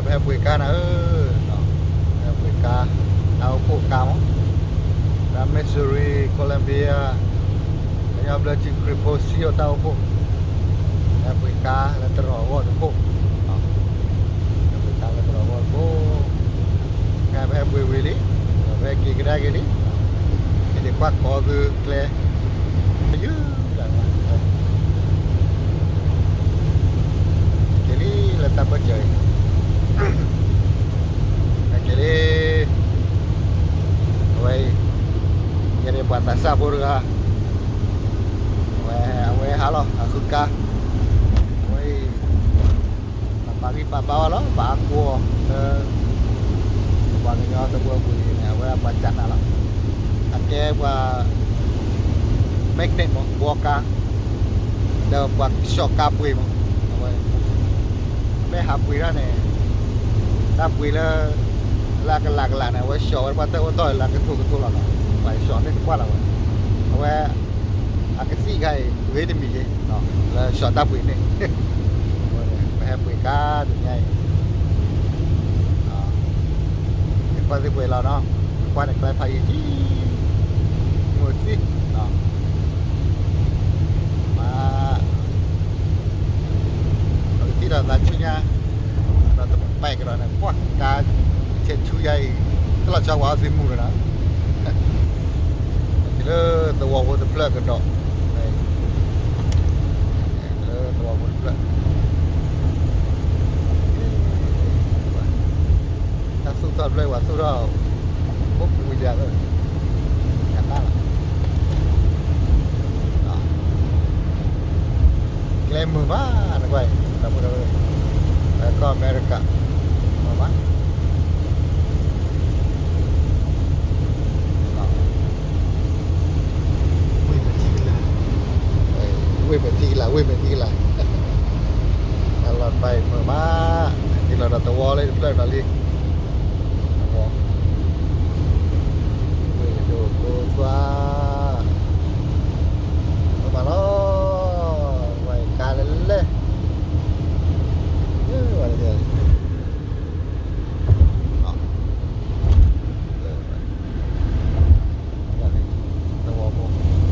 ပဟဲပှ့ၤကါနၤဧၢ, ပဟဲပှ့ၤကါ, တၢ်အိၣ်ဖှိၣ်ကါမး, လၢ Missouri, Columbia, ကညီဘျၢထံခရံာ်ဖိ စံယိၣ်တၢ်အိၣ်ဖှိၣ်, ဟဲပှ့ၤကါလၢတရီးအဂီၢ်တခိၣ်, ဟဲပှ့ၤကါလၢတရီးအဂီၢ်တခိၣ်, ခဲပဟဲပှ့ၤဝံၤလံ, ပဟဲက့ၤကဒါက့ၤလံ, ဟဲက့ၤကွၢ်ကီသုကျဲ ယုၢ် က့ၤလံလၢတၢ်ပၢၢ်စၢၤအံၤ, ဟဲက့ၤလံ, အဝဲအံၤ, ယဲန့ၣ်ပှၤသးစၢ်ဖိတဂၤ, အဝဲ, အဝဲဟးလီၤ အဃုကါ, အဝဲအံၤ, ပာ်ဂံၢ်ပာ်ဘါဝဲလီၤ ပာ်အါကိးအီၤလၢ ပှၤကညီသဝီပူၤန့ၣ် အဝဲပှၤကနၣ်လီၤ, အကဲပှၤ magnet မး ဘှီကါ, ဒီးပှၤကဆှီကါပှ့ၤမး, အဝဲ, မ့ၢ်ဟးပှ့ၤဒၣ်န့ၣ်, တၢ်ပှ့ၤလၢ, လၢအကလးကလးန့ၣ် အဝဲဆှီဝဲတပှၢ်တၢၢ်အိၣ်တီၢ်လၢအကထိကထိလီၤနီၤ, ပှၤဆှီန့ၢ်တပှၢ်လီၤဝဲ, အဝဲ, အကသံၣ်ခါအံၤ ဂ့ၤတမံၤယ့ၢ်, လၢဆှီတၢ်ပှ့ၤန့ၣ်, ပဟဲပှ့ၤကါတနံၤအံၤ ကွၢ်သ့ၣ်ပှဲၤလီၤနီၤ, ကွၢ်န့ၣ်ကျဲဖးယံၤထံ, မိၢ်သံ, မၤ, ပကထံၣ်ဒီးသးဆူညါ, ဒီးတပာ်ကဒီးန့ၣ် ကွၢ်ကါ, ဆဲးဆူယါအံၤ, တလီၤဆီကွၢ်အီၣ်သံမူၤလီၤနီၤ, လၢသဝီဖိတဖျၢၣ်ကဒီး, လၢသဝီဖိတဖျၢၣ် တၢ်သူၣ်ထီၣ်တဖျၢၣ် ပှၤသူၣ်ထီၣ်, အိၣ်ပူၤယၤလၢ, ယၤတၢ်လီၤ, ကျဲမုာ်မး, နကွၢ်အံၤ, တၢ်ဖိတၢ်ဖိ, ကီၢ်အမဲရကၤ, မုာ်မး ဝ့ၢ်မဲာ်ထံကလၤ, ဝ့ၢ်မဲာ်ထံကလၤ, ဝ့ၢ်မဲာ်ထံကလၤ, တၢ်လီၢ်တဖၣ်အံၤမုာ်မး, ဟဲက့ၤလီၤဒီးသဝီလၢတဖျၢၣ်ဒီးလံ, သဝီ, ဝ့ၢ်ဒိၣ်ဒိၣ်သွါ, မုာ်မးလီၤ, ဝဲကါလဲၣ်လဲၣ်, ဝဲ သဝီဖိ, လၢကဒီး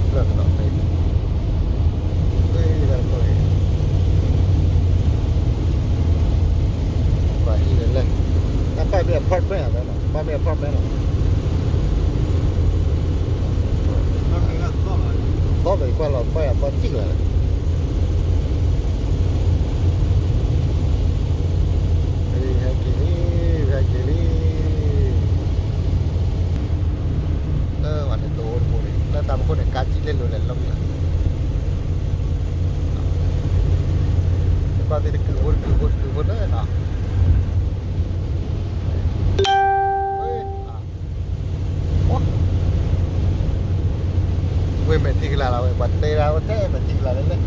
ဖဲ, လၢတၢ်ဖိအံၤ, ပှၤဟံၣ်လဲၣ်လဲၣ်, တၢ်ပာ်မ့ၢ် apartment ဧါ, တၢ်ပာ်မ့ၢ် apartment လီၤ, သီၣ်လီၤ ကွၢ်လီၤ ကွၢ်ယၤသီၣ်တံၢ်လီၤ, ဟဲက့ၤလံ, ဟဲက့ၤလံ, လၢပှၤန့ၣ်တအိၣ်တဘိန့ၣ် လၢတၢ်ဖီခိၣ်န့ၣ် ကါကံၣ်လဲၣ်လိၤလဲၣ်လီၤ, ဘၣ်သ့ၣ်တကုာ်ဖိတကုာ်ဖိတကုာ်ဖိလၢနီၤ, ဝ့ၢ်မဲာ်ထံကလၤလီၤဝဲ ပှၤတဲဒၣ်ဝဲထဲမဲာ်ထံကလၤလဲၣ်လဲၣ်,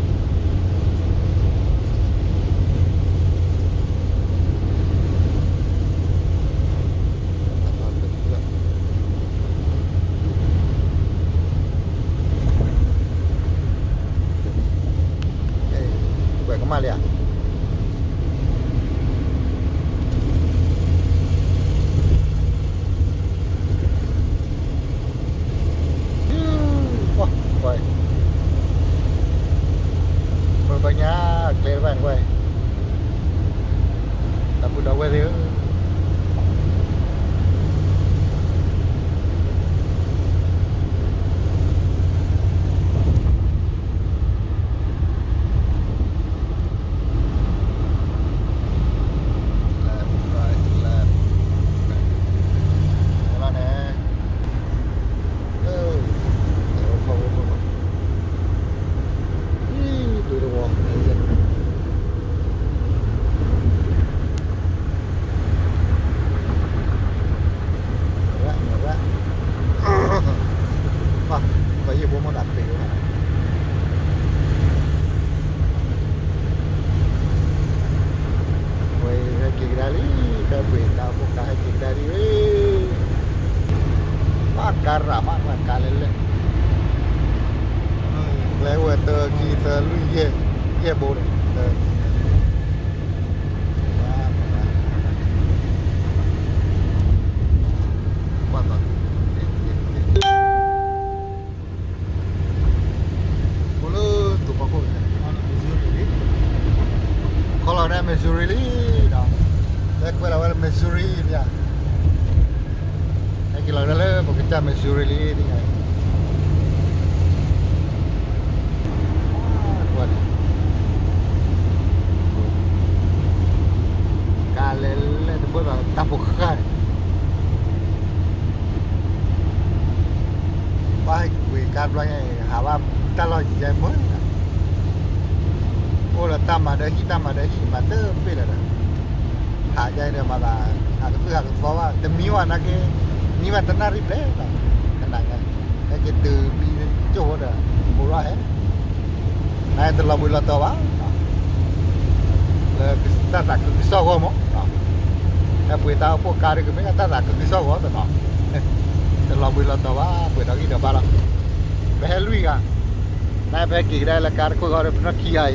ကွဲးကမၣ်လံဧါ. ပှၤ, ပှၤညါကျဲတဖၣ်န့ၣ်ကွၢ်, တၢ်ပုၢ်ဒီဝဲၢ်သ့ၣ်ဧၢ. Left, right, left. န့ၣ်, အၢ, ဖီဖိဖိ, ဒူတဝီ, ရၣ်, ရၣ်, ပှၤယိၣ်ဖိမ့ၢ်ဒၣ်ပ့ၤဝဲ, ဝဲဟဲက့ၤကဒါလံ, ဖဲပှ့ၤတၢ်အိၣ်ဖှိၣ်ကါဟဲက့ၤကဒါလံ, ဘၣ်ကါရၣ်မး ဘၣ်ကါလဲၣ်လဲၣ်, ကျဲဝဲတၢခံသၢလွံၢ်ယဲၢ်, ယဲၢ်ဘိန့ၣ်, တၢခံသၢလွံၢ်ယဲၢ်, ဘၣ်မၤဘၣ် Missouri လံဒီး, လဲၤကွဲးလီၤဝဲလၢ Missouri လံဧါ, ဟဲက့ၤလီၤလၢပကစၢ် Missouri လံ သ့ၣ်ညါအံၤ, ကါလဲၤလဲၤတဘၣ်ဒီးတၢ်ဖိဃၢ်န့ၣ် ဘၣ်ဟဲက့ၤကွံာ်ကါတဘျီညါအံၤ ဟးဘၣ်တၢ်လီၢ်ယံၤယဲမုၢ်, အိၣ်လၢတၢ်မၤဒၢဟံၣ်တၢ်မၤဒၢဟံၣ်မၤတဘ့ၣ်လၢၤဒီး, ဟးယဲဒီးမၤသး ဟးကသုၣ်ဟးကသီဘၣ် တမံဝဲနာ်က့, မံဘၣ်တနၣ်ရံၣ်ဘျဲၣ်လီၤ, တနၤညါအံၤ ဟဲက့ၤတုၤမံကၠိၢ်ဖိဒီး ဘူးထီၣ်ဟဲ နတလီၤဘှံးလီၤတီၤဘၣ်, လၢတၢ်သးခုကစီၣ်ဂီၢ်မး, ဟဲပှ့ၤတၢ်အိၣ်ဖှိၣ်ကါဒ်ကမ့ၢ်တၢ်သးခုကစီၣ်ဂီၢ်သနီၤ, တလီၤဘှံးလီၤတီၤဘၣ် ပှ့ၤဒီးဂံၢ်ဒီးဘါလီၤ, ပဟဲလွံၢ်ဂၤ, နပဟဲက့ၤကဒါလၢကါတခိၣ်ဂီၢ်ဒီး ပနီၢ်ခံဂၤအံၤ,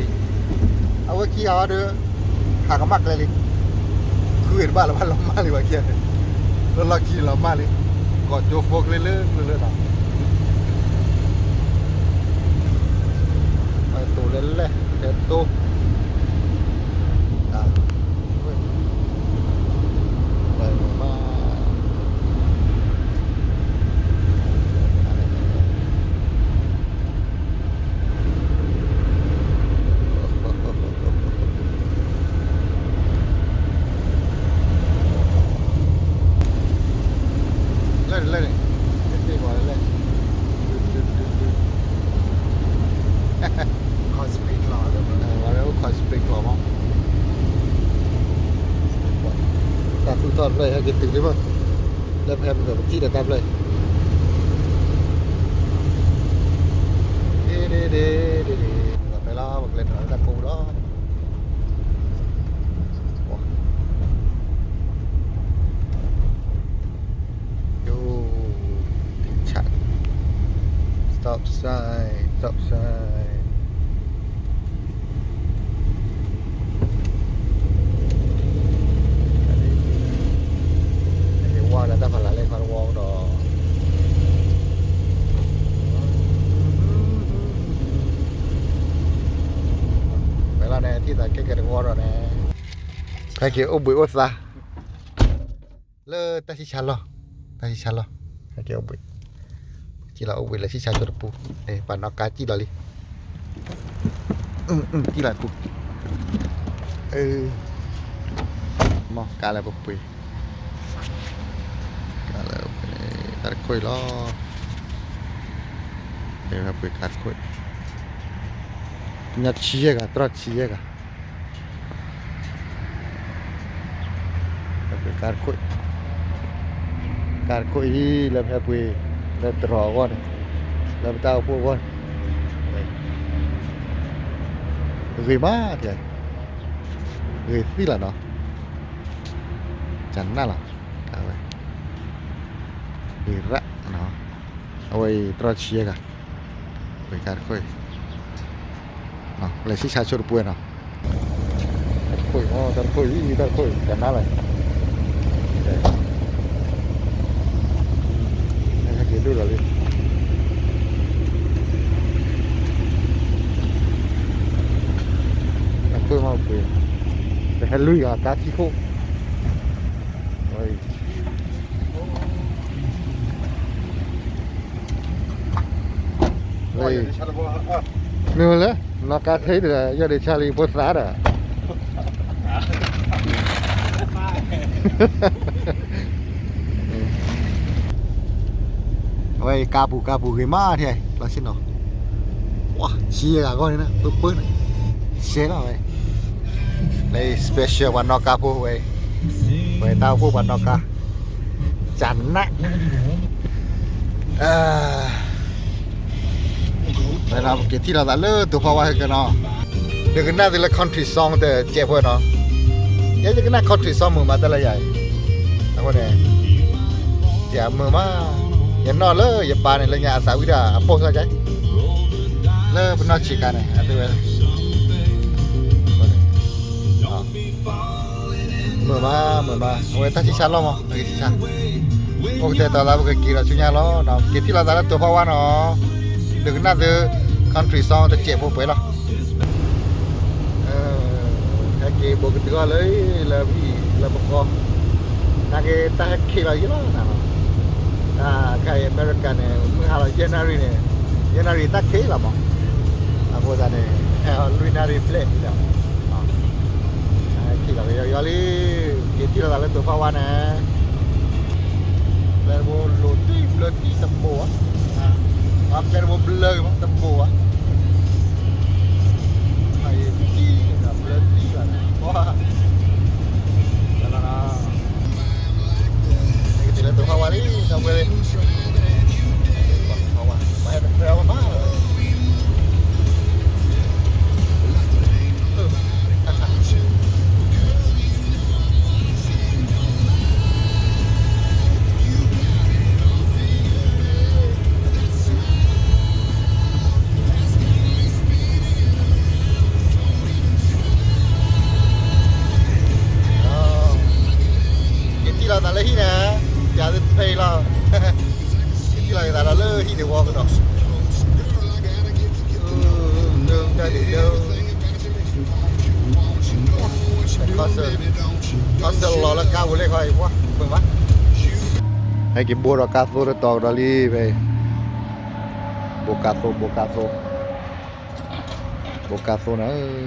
အဝဲခံဂၤအီၤဒီး ဟးကမၣ်ကျဲလံ, ခုဂ့ၤတဘၣ်လၢၤဘၣ်လီၤမၢ်လံဘၣ်ခံဂၤန့ၣ်, လၢလီၢ်ခံလီၤမၢ်လံ, ကိးကၠိဖိကျ့လၢကျ့လၢနီၤ တိၤလဲၣ်လဲၣ် တဲတိၤ မး လၢန့ၣ် လၢန့ၣ် တ့ၢ်ပှၤလၢ Cold Spring လီၤ, ဝဲအိၣ် Cold Spring လီၤမး, တၢ်သူၣ်ထီၣ်တဖျၢၣ်အံၤ ဟဲက့ၤတုၤလံမး, လၢဖဲပကထံၣ်ဒီးတၢ်ဖျၢၣ်အံၤ, ဒ့ဒ့ဒ့ဒ့ဒ့, ဖဲလီၤ ပကလဲၤနုာ်လီၤလၢတၢ်ကိးပူၤလီၤ. ယိၤ stop sign, stop sign. ယဝဲဒၣ်တၢ်ဖးလၢ်လၢခီတဝီဒီး ဖဲလီၤန့ၣ် ထံၣ်သးကဲကဲတဝီဒီးန့ၣ် ဟဲက့ၤအိၣ်ဘှံးအိၣ်သါ လၢတၢ်ဆံၣ်ဆါလီၢ်, တၢ်ဆံၣ်ဆါလီၢ်, ဟဲက့ၤအိၣ်ဘှံး, က့ၤလီၤအိၣ်ဘှံးလၢဆံၣ်ဆါကၠိတပူၤ, ပှၤနီၣ်ကါကံၣ်လီၤလံ, ကံၣ်လီၤပူၤ, မ့ၢ်ကါလၢပပှ့ၤ, ကါလၢပှ့ၤ, ကါတခိၣ်အံၤလီၤ, ပှ့ၤကါတခိၣ်အံၤ, ညၣ်ဆံယဲၢ်ဂၤ တြီၢ်ဆံယဲၢ်ဂၤ ကါတခိၣ်, ကါတခိၣ်အံၤ လၢပဟဲပှ့ၤ လၢတြီၤအဂီၢ်န့ၣ်, လၢပတၢ်အိၣ်ဖှိၣ်အဂီၢ်န့ၣ်, ဂ့ၤမး, ဂ့ၤသံလီၤနီၤ, ကနၣ်လီၤ, အဝဲ, ဂ့ၤရၣ်, အဝဲအံၤ တြီၢ်ဆံယဲၢ်ဂၤ ပှ့ၤကါတခိၣ်အံၤ, လဲၤဆံၣ်ဆါဆိတပူၤနီၤ, တၢ်တခိၣ်အံၤ, တၢ်တခိၣ်အံၤ, တၢ်တခိၣ်အံၤ ကနၣ်လီၤ, ဟဲက့ၤဒိၣ်ဒီးလံ, တၢ်တခိၣ်မးပှ့ၤ, ပဟဲလွံၢ်ဂၤကါခံခိၣ်, ဝဲအံၤ မ့ၢ်ဝဲလဲၣ်, နီၢ်ကါထဲအံၤဒီး ယီၢ်ဒံးဆါလံဖိသၣ်ဒီး, အဝဲအံၤကါပူၤ ကါပူၤဂ့ၤမးထဲအံၤ လီၤဆ့ၣ်နီၤ, ဆံယဲၢ်ဂၤဂီၢ်န့ၣ် ပၢပၢန့ၣ်, ရှဲလီၤဝဲ, လၢ special ပှၤနီၣ်ကါဖိဝဲ, ဝဲတၢ်အိၣ်ဖှိၣ်ပှၤနီၣ်ကါ ကနၣ်, ဝဲဒၣ်ပက့ၤထံၣ်လိာ်သးလၢတိၤဖီဝါဟဲက့ၤနီၤ, ဒုးကနၣ်သုလၢ country song တစဲးဖိနီၤ, ယဲယကနၣ် country song မုာ်မးတၢ်လၢယၤအံၤ, အဃိန့ၣ် ယမုာ်မး, ယနီၣ်လၢယပၢ်န့ၣ် လၢညါအသးဝံၣ်ဒၣ်အပိၢ်စၢ်ကဲ, လၢပနီၢ်ဆံးခါန့ၣ် အသုဝဲ မုာ်မး မုာ်မး အဝဲတၢ်ဆံၣ်ဆါလီၢ်မး အဂ့ၢ်ဆံၣ်ဆါ, အိၣ်ကတဲာ်ကတီၤသး ပကက့ၤဒီးဆူညါလီၤ, က့ၤထံၣ်လိာ်သးလၢတိၤဖီဝါနီၤ, ဒုးကနၣ်သု country song တစဲးဖိပှဲၤလီၤ, ဟဲက့ၤ ဘိးကတုၤအီၤလၢ လၢဟံၣ်လၢပဃီ, နာ်က့တၢ်ဟဲခံးလီၤယံၤလီၤနၤလီၤ. တၢ်ခါအံၤအမဲရကၤန့ၣ် မုၢ်ဟါလီၤယဲၢ်နၣ်ရံၣ်န့ၣ်, ယဲၢ်နၣ်ရံၣ်တၢ်ခံးလီၤမး, အဃိသတးန့ၣ် ဟဲအီၤလွံၢ်နၣ်ရံၣ်ဘျဲၣ်လံဒီး ခံးလီၤကယီယီလံ, က့ၤထံၣ်လိာ်သးလၢတိၤဖးဝါန့ၣ်, ပျဲၢ်တဘိလိၤတံၢ်ဘျၢတံၢ်တဘိဧါ, ပျဲၢ်တဘိဘျၢဂ့ၤမးတဘိဧါ, အံၤတံၢ်ဘျၢတံၢ်ဘၣ်န့ၣ်, ပှၤ က့ၤတုၤလၢတိၤဖးဝါလံ ဒီပုၢ်ဝဲၢ်လံ, တိၤဖးဝါ ပှၤဟဲတဖျၢၣ်အီၤမး က့ၤထံၣ်လိာ်သးလၢဟံၣ်န့ၣ်, ပျးသ့ၣ်ဖဲအံၤလီၤ, က့ၤထံၣ်လိာ်သးဒီးလၢဟံၣ်တဝီကဒီး, တၢ်ဒုးဒုး, ခီစၢ်လီၤလၢကါပူၤလၢခီအံၤပှၤ, ပှၤမး, ဟဲက့ၤဘိးဒီးကါသိတတီၤကဒီးလံဖဲအံၤ, ဘိးကါသိ ဘိးကါသိ, ဘိးကါသိန့ၣ်,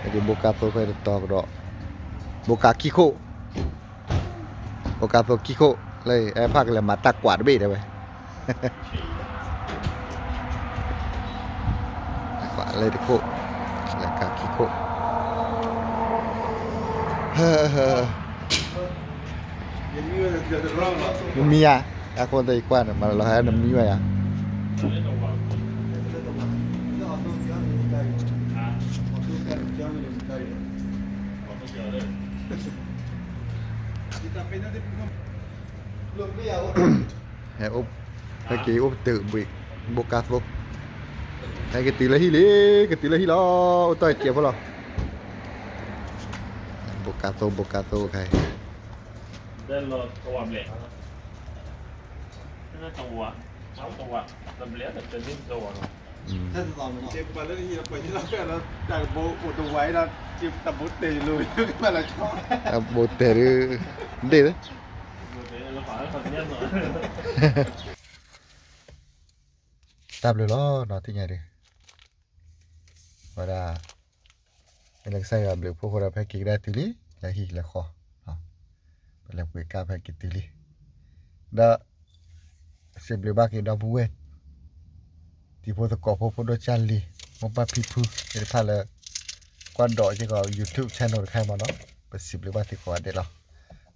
ဟဲက့ၤဘိးကါသိဖဲတတီၤကဒီး, ဘိးကါခံခိၣ် ဘိးကါသိခံခိၣ်, လၢအဲၣ်ဖးကလဲၤမၤတၢ်ကွၢ်တဘ့ၣ်တဲဝဲ, ကွၢ်လၢတခိၣ်, လဲၤကါခံခိၣ်, မံဧါ, အဃိသတးယကွၢ်န့ၣ် မၤလီၤဟဲနမံဝဲယါ ဟဲအိၣ်, ဟဲက့ၤအိၣ်ပတုာ်ဘှံး, ဘိးကါသိ, ဟဲက့ၤတုၤလၢဟံၣ်လံ, ကတုၤလၢဟံၣ်လီၤ, အိၣ်တီၢ်ကဲဖိလီၤ, ဘိးကါသိ ဘိးကါသိခဲအံၤ, တၢ်ဘိးတဲဒုး, ဒ့ၣ်, တၢ်ဘျုးလီၤနီၤ သ့ၣ်ညါဒုး, ဝဲဒၣ် မ့ၢ်လၢကစၢ်ယွၤဘျုးဖှိၣ်ဃိဒီး ဖဲက့ၤကဒါတုၤလံ လၢဟံၣ်လၢဃီ, ပလဲၤပှ့ၤကါဖဲက့ၤတုၤလံ, ဒီး စံးဘျုးဘၣ်က့ၤဒီပုၢ်ဝဲၢ် တံၤဖိသကိးဖိ ဖိဒိၣ်ကၢ်လံၤ မိၢ်ပၢ်ဖံဖု သ့ၣ်တဖၣ်လၢ ကွၢ်ဒိးက့ၤကီး YouTube channel တခါအံၤမးနီၤ, ပစံးဘျုးဘၣ်သုကိးဂၤဒဲးလီၤ.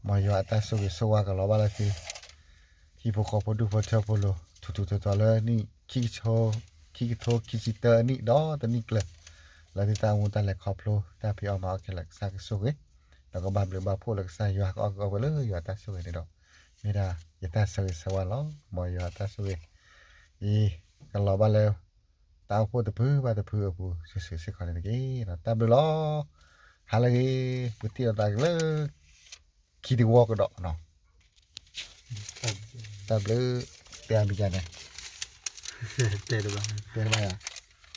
မ်ယွၤအတၢ်ဆိၣ်ဂ့ၤဆိၣ်ဝါကလီၤဘၣ်လၢသု ဟံၣ်ဖိဃီဖိဒူၣ်ဖိထၢဖိလိၤ ထူးထူးတီၤတီၤလၢနံၣ် ခံကထိခံဆံတၢနံၣ် ဒီးတနံၣ်ကျၢၤ လၢသုတၢ်အိၣ်မူတၢ်လဲၤခီဖျိ တၢ်ဖံးအီၣ်မၤအီၣ်ခဲလၢာ် ကစၢ်ကဆိၣ်ဂ့ၤ, ဒီးကဘၣ်ဘျုးဘၣ်ဖှိၣ်လၢကစၢ်ယွၤကအီၣ်က့ၤအီၣ်ဝဲလၢယွၤတၢ်ဆိၣ်ဂ့ၤန့ၣ်ဒီး မ့ၢ်ဒၣ်ယတၢ်ဆၢဂ့ၤဆၢဝါလီၤ. မ်ယွၤအတၢ်ဆိၣ်ဂ့ၤ အံၤ ကလီၤဘၣ်လၢ တၢ်အိၣ်ဖှိၣ်တဖုဘၣ်တဖုအပူၤ စုာ်စုာ်စ့ၢ်ကီးန့ၣ်တက့ၢ်. တၢ်ဘျုးလီၤ. ဟါလၢအဂ့ၤ ပကထံၣ်လိာ်သးလၢ ခံတဝီကဒီးနီၤ. တၢ်ဘျုး တဲအမံၤယါန့ၣ် တဲတဘၣ်ယၤ,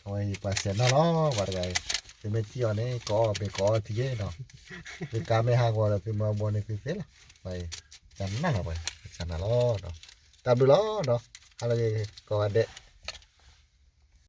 အဝဲအံၤပှၤစဲးနီၣ်လီၤ ပှၤတဂၤအံၤ, သုမ့ၢ်ထံၣ်အီၤန့ၣ် ကိးအီၤဘ့ၣ်ကိးအီၤထံက့ၤနီၤ, သုကါမ့ၢ်ဟးဂီၤဒီး သုမၤဘီန့ၣ်သုသ့လီၤ. ပှၤအံၤ ကနၣ်လီၤပှၤ ကနၣ်လီၤဒီး တၢ်ဘျုးလီၤဒီး ဟါလၢအဂ့ၤ ကိးဂၤဒဲး